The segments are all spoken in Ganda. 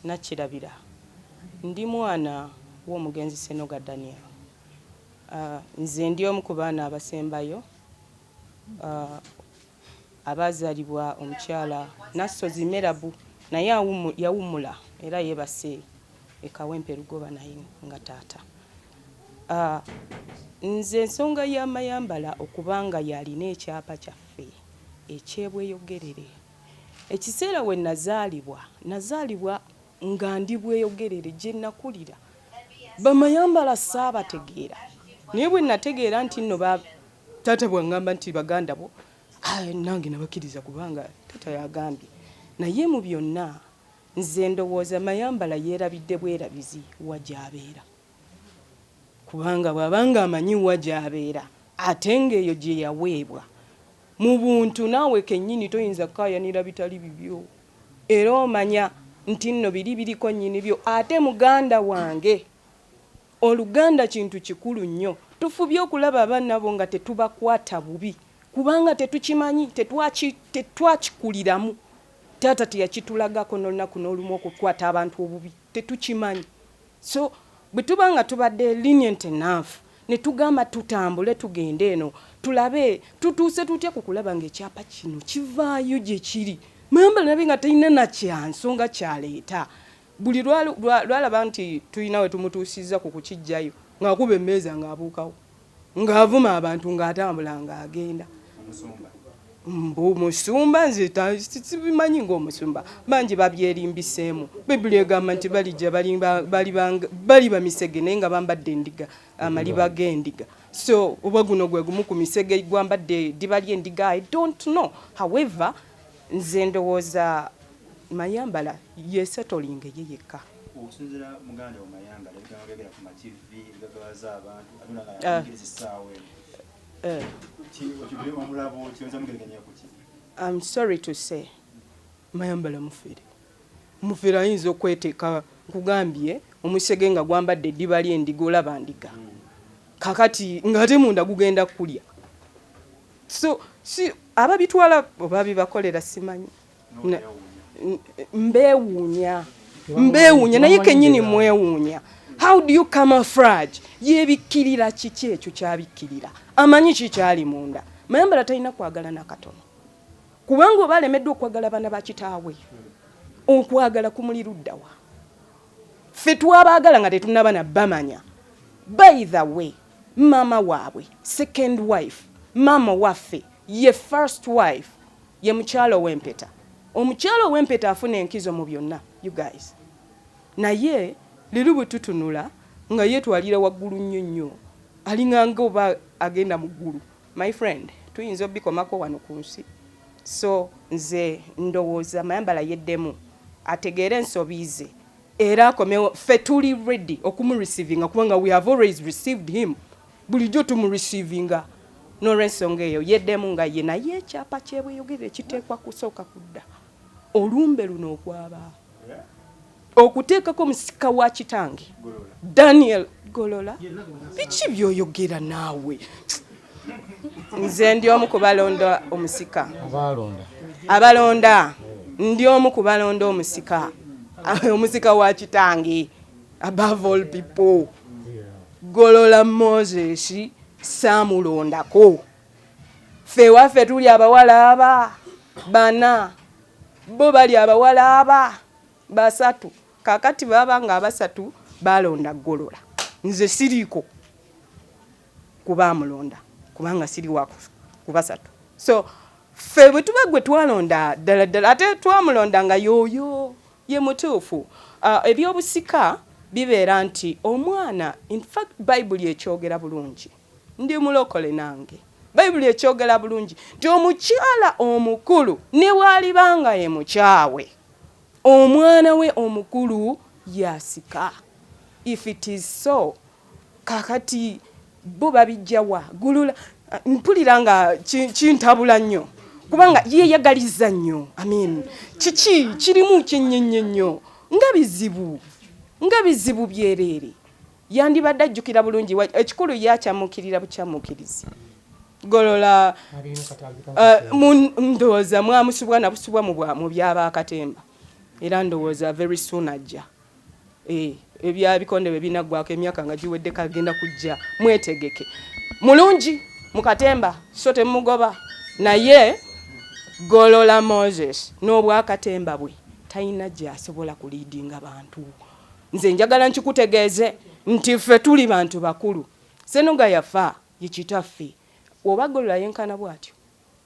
Nakirabira. Ndi mwana w'omugenzi Senoga Daniel. Nze ndi omu ku baana abasembayo abaazaalibwa omukyala Nassozi Merabu, naye yawummula era yeebase e Kawempe Lugoba, naye nga taata. Nze ensonga y'Amayambala okubanga y'alina ekyapa kyaffe eky'Ebweyogerere, ekiseera we nazaalibwa, nazaalibwa nga ndi Bweyogerere gye nakulira. Bamayambala saabategeera, naye bwe nategeera nti nno taata bwaŋŋamba nti baganda bo, nange nabakkiriza kubanga taata yagambye. Naye mu byonna nze ndowooza Mayambala yeerabidde bwerabizi wa gy'abeera, kubanga bw'abanga amanyi wa gy'abeera ate ng'eyo gye yaweebwa mu buntu, naawe kennyini toyinza kukaayanira bitali bibyo, era omanya nti nno biri biriko nnyini byo. Ate muganda wange, oluganda kintu kikulu nnyo. Tufubye okulaba abaana bo nga tetubakwata bubi, kubanga tetukimanyi, tetwakikuliramu. Taata teyakitulagako n'olunaku n'olumu okukwata abantu obubi, tetukimanyi. So bwe tuba nga tubadde lenient enough ne tugamba tutambule tugende eno tulabe tutuuse tutya ku kulaba ng'ekyapa kino kivaayo gye kiri, Mayambala nabe nga talina nakyansonga kyaleeta. Buli lwalaba nti tulina we tumutuusizza ku kukiggyayo, ng'akuba emmeeza, ng'abuukawo, ng'avuma abantu, ng'atambula, ng'agenda. Mbu musumba, nze sibimanyi ng'omusumba. Bangi babyerimbiseemu. Bayibuli egamba nti balijja bali bamisege naye nga bambadde endiga, amaliba g'endiga. So oba guno gwe gumu ku misege gwambadde eddiba ly'endiga, I don't know. However, nze ndowooza Mayambala yeesetolinga ye yekka. Okusinziira muganda wo Mayambala, ebigambo byogera ku ma TV ebigagawaza abantu, ate nga essaawa eno omulabo kiyinza mugeraganya ku ki? I'm sorry to say, Mayambala mufere. Mufere, ayinza okweteeka. Nkugambye, omusege nga gwambadde eddiba ly'endiga, olaba ndiga kakati ng'ate munda gugenda kulya. So si ababitwala oba bibakolera, simanyi. Mbeewuunya, mbeewuunya, naye kennyini mwewuunya. How do you camouflage? Yeebikkirira kiki ekyo kyabikkirira? Amanyi kikyali munda. Mayambala talina kwagala nakatono, kubanga oba alemeddwa okwagala baana ba kitaawe, okwagala kumuli luddawa? Ffe twabaagala nga tetunnaba na bamanya. By the way, maama waabwe second wife, maama waffe ye first wife, ye mukyalo ow'empeta. Omukyalo ow'empeta afuna enkizo mu byonna, you guys. Naye leero bwe tutunula nga yeetwalira waggulu nnyo nnyo, alinganga oba agenda mu ggulu. My friend, tuyinza obikomako wano ku nsi. So nze ndowooza Mayambala yeddemu, ategeere ensobi ze era akomewo. Ffe tuli ready okumureceivinga, kubanga we have always received him, bulijjo tumureceivinga. N'olwensonga eyo yeddemu nga ye, naye ekyapa kyebweyogerere kiteekwa kusooka kudda. Olumbe luno okwaba okuteekako musika wa kitange Daniel Golola, biki byoyogera naawe? Nze ndi omu ku balonda omusika. Abalonda. Abalonda, ndi omu ku balonda omusika, omusika wa kitange. Above all people, Golola Moses saamulondako. Ffe waffe tuli abawala aba bana, bo bali abawala aba basatu. Kakati baba nga abasatu balonda Golola, nze siriiko kubamulonda kubanga siri wa ku basatu. So ffe bwe tuba gwe twalonda ddala ddala, ate twamulonda nga yoyo ye mutuufu. Ebyobusika bibeera nti omwana, in fact Bayibuli ekyogera bulungi, ndi mulokole nange, Bayibuli ekyogera bulungi nti omukyala omukulu ne bw'alibanga ye mukyawe, omwana we omukulu yasika. If it is so, kakati bo babijjawa? Golola mpulira nga kintabula nnyo kubanga yeeyagaliza nnyo. I mean, kiki kirimu kyennyennyo nnyo nga bizibu, nga bizibu byereere. Yandibadde ajjukira bulungi. Ekikulu yakyamuukirira bukyamuukirizi Golola. Ndowooza mwamusubwa nabusubwa mu byabakatemba. Era ndowooza very soon ajja. Ebya bikonde bwe binaggwako, emyaka nga giweddeko, agenda kujja. Mwetegeke mulungi mukatemba, so temugoba. Naye Golola Moses n'obwakatemba bwe talina gy'asobola kuleadinga bantu. Nze njagala nkikutegeeze nti ffe tuli bantu bakulu. Senoga yafa, ye kitaffe. Oba Golola yenkana bw'atyo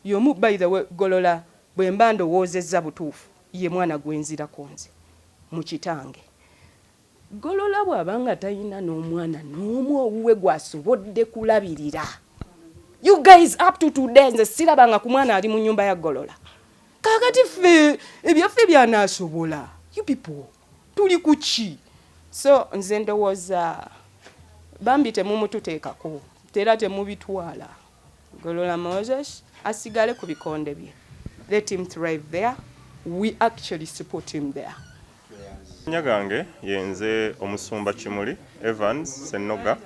y'omu. By the way, Golola, bwe mba ndowoozezza butuufu, ye mwana gwenzirako nze mu kitange. Golola bw'aba nga talina n'omwana n'omu owuwe gw'asobodde kulabirira, you guys, up to today nze sirabanga ku mwana ali mu nnyumba ya Golola. Kaakati ffe ebyaffe byanaasobola? You people, tuli ku ki? So nze ndowooza bambi temumututeekako, era temubitwala. Golola Moses asigale ku bikonde bye. Let him thrive there. We actually support him there. Amannya gange yenze Omusumba Kimuli Evans Sennoga.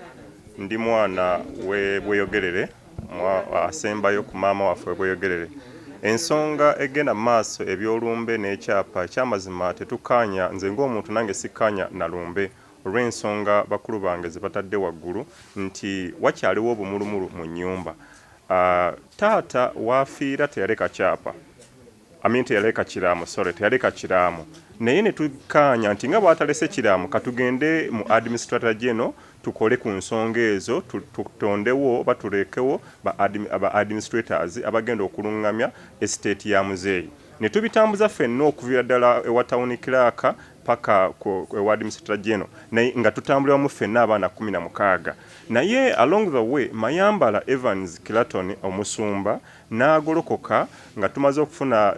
Ndi mwana we Bweyogerere, asembayo ku maama waffe Bweyogerere. Ensonga egenda mu maaso, ebyolumbe n'ekyapa, ekyamazima tetukkaanya. Nze ng'omuntu nange sikkaanya na lumbe olw'ensonga bakulu bange ze batadde waggulu nti wakyaliwo obumulumulu mu nnyumba. Taata waafiira teyaleka kyapa, I mean, teyaleka kiraamo, sorry, teyaleka kiraamo. Naye ne tukkaanya nti nga bw'atalese kiraamo, katugende mu administrator general tukole ku nsonga ezo, tutondewo oba tulekewo ba administrators abagenda okuluŋŋamya estate ya muzeeyi. Ne tubitambuza ffenna okuviira ddala ewa town clerk paka ewa administrator general, naye nga tutambulira wamu ffenna abaana 16. Naye along the way, Mayambala Evans Claton omusumba n'agolokoka nga tumaze okufuna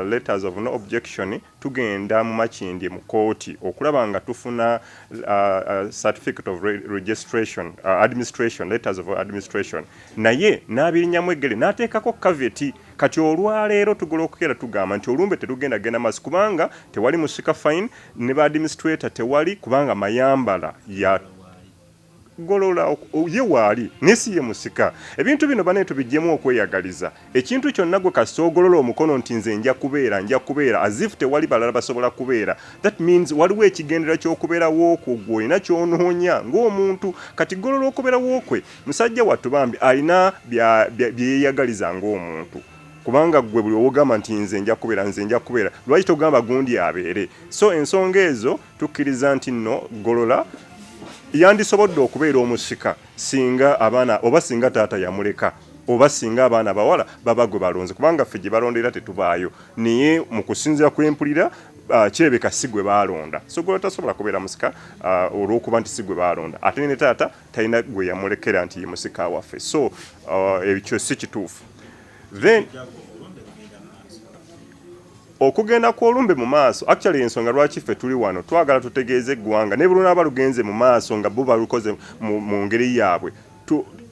letters of no objection. Tugenda mu Makindye mu kooti okulaba nga tufuna certificate of registration, administration, letters of administration, naye n'abirinnyamu eggere n'ateekako caveat. Kati olwaleero tugola okukeera tugamba nti olumbe terugenda genda maaso kubanga tewali musika, fine, ne ba administrator tewali, kubanga Mayambala ya Golola ye waali naye si ye musika. Ebintu bino bane tubiggyemu okweyagaliza ekintu kyonna. Gwe kasita ogolola omukono nti nze nja kubeera, nja kubeera, as if tewali balala basobola kubeera, that means waliwo ekigendera ky'okubeerawo okwo gwe olina ky'onoonya ng'omuntu. Kati Golola okubeerawo kwe, musajja wattu bambi alina bye yeeyagaliza ng'omuntu, kubanga gwe buli owogamba nti nze nja kubeera, nze nja kubeera, lwaki togamba gundi abeere? So ensonga ezo tukkiriza nti nno Golola yandisobodde okubeera omusika singa abaana oba singa taata yamuleka oba singa abaana bawala baba gwe balonze, kubanga ffe gye balondera tetubaayo. Naye mu kusinziira kwempulira, kirabika si gwe balonda. So Golola tasobola kubeera musika olw'okuba nti si gwe balonda, ate ne taata talina gwe yamulekera nti ye musika waffe. So ekyo si kituufu. Then okugenda kw'olumbe mu maaso, actually ensonga lwaki ffe tuli wano, twagala tutegeeze eggwanga ne bwe lugenze mu maaso nga bo balukoze mu ngeri yaabwe,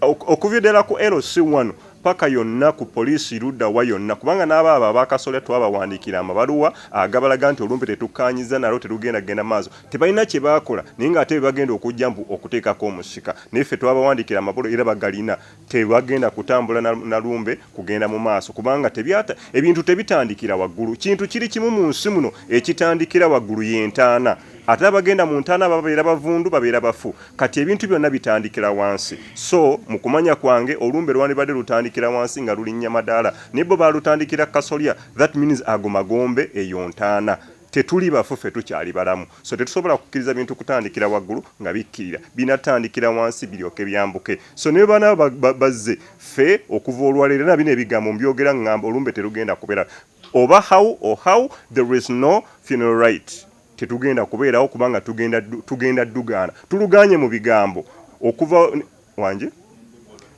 okuva ddala ku LC wano paka yonna ku poliisi ludda wa yonna, kubanga n'abaabo abakasolya twabawandiikira amabaluwa agabalaga nti olumbe tetukkanyiza nalwo, terugenda genda maaso. Tebalina kye baakola, naye ng'ate be bagenda okujja mbu okuteekako omusika. Naye ffe twabawandiikira amabaluwa era bagalina. Tebagenda kutambula na lumbe kugenda mu maaso, kubanga tebyata ebintu tebitandikira waggulu. Kintu kiri kimu mu nsi muno ekitandikira waggulu, y'entaana. Ate abagenda mu ntaana babeera bavundu, babeera bafu. Kati ebintu byonna bitandikira wansi. So mu kumanya kwange, olumbe lwandibadde lutandikira wansi nga lulinnya madaala, naye bo balutandikira kasolya. That means ago magombe, eyo ntaana. Tetuli bafu, ffe tukyali balamu. So tetusobola kukkiriza bintu kutandikira waggulu nga bikkirira. Binatandikira wansi biryoke byambuke. So ne bana bazze ffe okuva olwaleero na bino ebigambo mbyogera, ŋŋamba olumbe terugenda kubeera oba how or how. There is no funeral right. Tetugenda kubeerawo kubanga tugenda dugaana, tuluganye mu bigambo okuva wanje.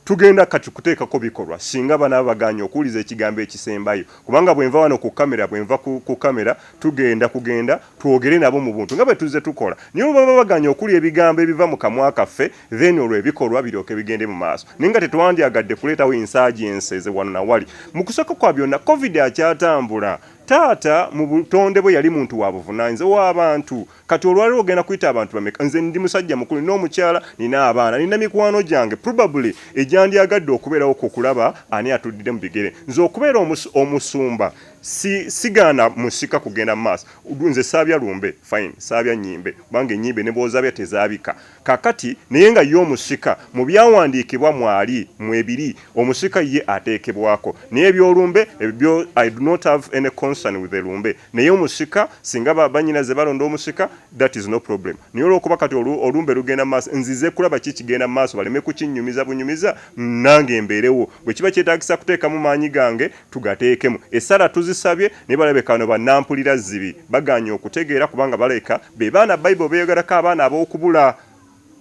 Tugenda kati kuteekako bikolwa singa banaaba baganye okuwuliza ekigambo ekisembayo, kubanga bwenva wano ku kamera, bwenva ku kamera, tugenda kugenda twogere nabo mu buntu nga bwe tuzze tukola. Naye bwe baba baganye okulya ebigambo ebiva mu kamwa kaffe, then olwo ebikolwa biryoke bigende mu maaso. Naye nga tetwandyagadde kuleetawo insurgencies wano nawali. Mu kusooka kwa byonna, COVID akyatambula. Taata mu butonde bwe yali muntu wa buvunaanyizibwa w'abantu. Kati olwaleero ogenda kuyita abantu bameka? Nze ndi musajja mukulu, nina omukyala, nina abaana, nina mikwano gyange probably egyandyagadde okubeerawo ku kulaba ani atuddire mu bigere. Nze okubeera omusumba Si sigaana musika kugenda mu maaso. Nze saabya lumbe, fine, saabya nnyimbe, kubanga ennyimbe ne bw'ozaabya tezaabika. Kaakati, naye nga ye omusika, mu Byawandiikibwa mwali, mwebiri, omusika ye ateekebwako. Naye eby'olumbe, ebyo byo, I do not have any concern with the lumbe. Naye omusika, singa ba, bannyinaze balonda omusika, that is no problem. Naye olw'okuba kati olu, olumbe lugenda mu maaso, nzize kulaba ki kigenda mu maaso, baleme kukinnyumiza bunyumiza, nange mbeerewo. Bwe kiba kyetaagisa kuteekamu maanyi gange, tugateekemu. Essala tuzisabye, naye balabika bano bannampulira zzibi bagaanye okutegeera kubanga balabika be baana Bayibuli beeyogerako abaana ab'okubula.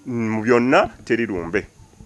Mu byonna teri lumbe.